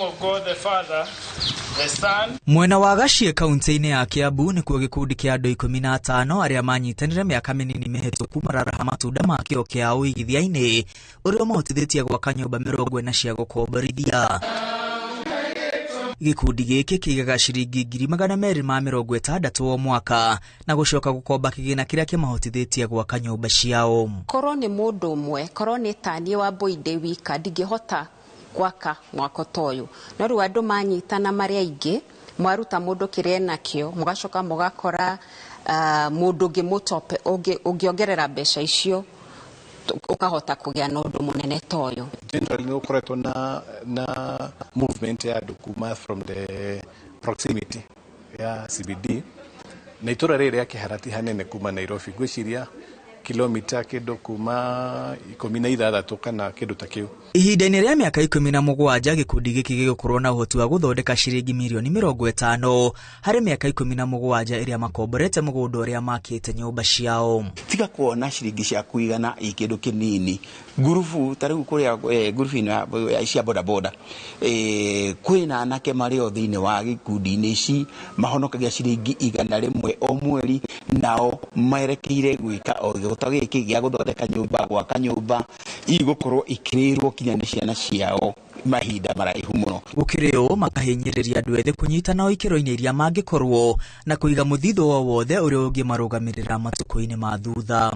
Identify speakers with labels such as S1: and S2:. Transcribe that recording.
S1: Of God the Father, the Son,
S2: Mwena wa Gachie kaunti-inĩ ya Kiambu nĩkuo gĩkundi kĩa andũ 15 arĩa manyitanire mĩaka mĩnini mĩhĩtũku mararaha matunda ma kĩo kĩa ũigithia-inĩ ũrĩa ũmahotithĩtie gwaka nyũmba 40 cia gũkomborithia. Gĩkundi gĩkĩ kĩigaga ciringi 260,000 o mwaka na gũcoka gũkomba kĩgĩna kĩrĩa kĩmahotithĩtie gwaka nyũmba ciao.
S3: Korwo nĩ mũndũ ũmwe, korwo nĩ taniĩ wa Mbũi ndĩ wika, ndingĩhota gwaka mwako ta ũyũ. No rĩu andũ manyitana marĩ aingĩ, mwaruta mũndũ kĩrĩa enakĩo, mũgacoka mũgakora mũndũ ũngĩ mũtope, ũngĩongerera mbeca icio, ũkahota kũgĩa na ũndũ mũnene ta ũyũ.
S4: Generally nĩ gũkoretwo na movement ya andũ kuma from the proximity ya CBD na itũra rĩrĩ rĩa Kĩhara ti hanene kuma Nairobi, ngwĩciria kilomita kĩndũ kuma 16 kana kĩndũ ta kĩu.
S2: Ihinda-inĩ rĩa mĩaka 17 gĩkundi gĩkĩ gĩgũkorwo na ũhoti wa gũthondeka ciringi mirioni 50 harĩ mĩaka 17 ĩrĩa makomborete mũgũnda ũrĩa makĩte nyũmba ciao.
S5: Tiga kuona ciringi ciaku igana i kĩndũ kĩnini. Ngurubu ta rĩu kũrĩa ngurubu ĩno cia boda boda, kwĩna anake marĩ o thĩinĩ wa gĩkundi-inĩ ici mahonokagia ciringi 100 o mweri, nao merekeire gwĩka o gĩota gĩkĩ gĩa gũthondeka nyũmba, gwaka nyũmba igũkorwo ikĩrĩrwo kinya nĩ ciana ciao mahinda maraihu mũno.
S2: Gũkĩrĩ ũũ, makahinyĩrĩria andũ ethĩ kũnyitana o ikĩro-inĩ iria mangĩkorwo na kũiga mũthithũ o wothe ũrĩa ũngĩmarũgamĩrĩra matukũ-inĩ ma thutha.